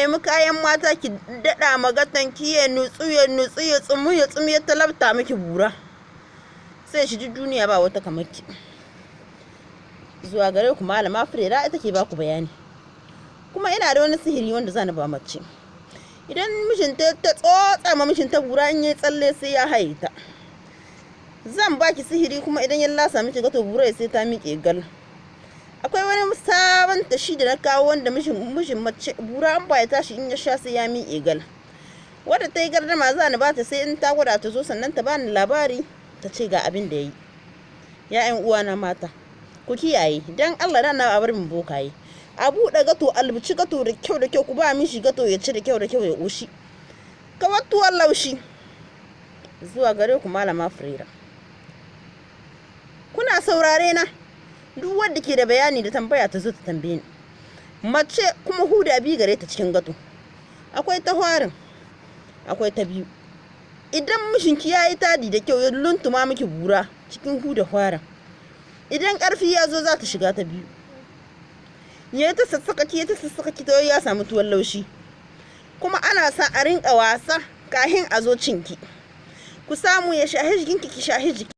Nemi kayan mata ki daɗa magatan ki ya nutsu ya nutsu ya tsumu ya tsumu ya talabta miki bura. Sai shi ji duniya ba wata kamar ki. Zuwa gare ku Malama Firera ita ke baku bayani. Kuma ina da wani sihiri wanda zani ba mace. Idan mijinta ta tsotsa ma mijinta bura, in yayi tsalle sai ya haye ta. Zan baki sihiri kuma idan ya lasa miki gato, bura sai ta miƙe gal. Akwai wani sabon tashi da na kawo wanda mijin mace bura an ba ya tashi, in ya sha sai ya miƙe gal. Wadda ta yi gardama za ni bata, sai in ta gwada ta zo sannan ta bani labari, ta ce ga abin da ya yi. Ya 'yan uwana mata, ku kiyaye dan Allah da na bar min bokaye. A buɗe gato, albici gato da kyau da kyau, ku ba mishi gato ya ci da kyau da kyau ya ƙoshi. Kawar tuwon laushi. Zuwa gare ku Malama Firera. Kuna saurare na? Duk wanda ke da bayani da tambaya ta zo ta tambaye ni. Mace kuma huda biyu gare ta cikin gato. Akwai ta farin, akwai ta biyu. Idan mijinki ya yi tadi da kyau ya luntuma miki bura cikin huda farin, idan ƙarfi ya zo za ta shiga ta biyu. Ya ta sassaka ki, ya ta sassaka ki, ta ya samu tuwon laushi. Kuma ana sa a rinka wasa kahin a zo cinki. Ku samu ya shahi jikinki, ki shahi jiki.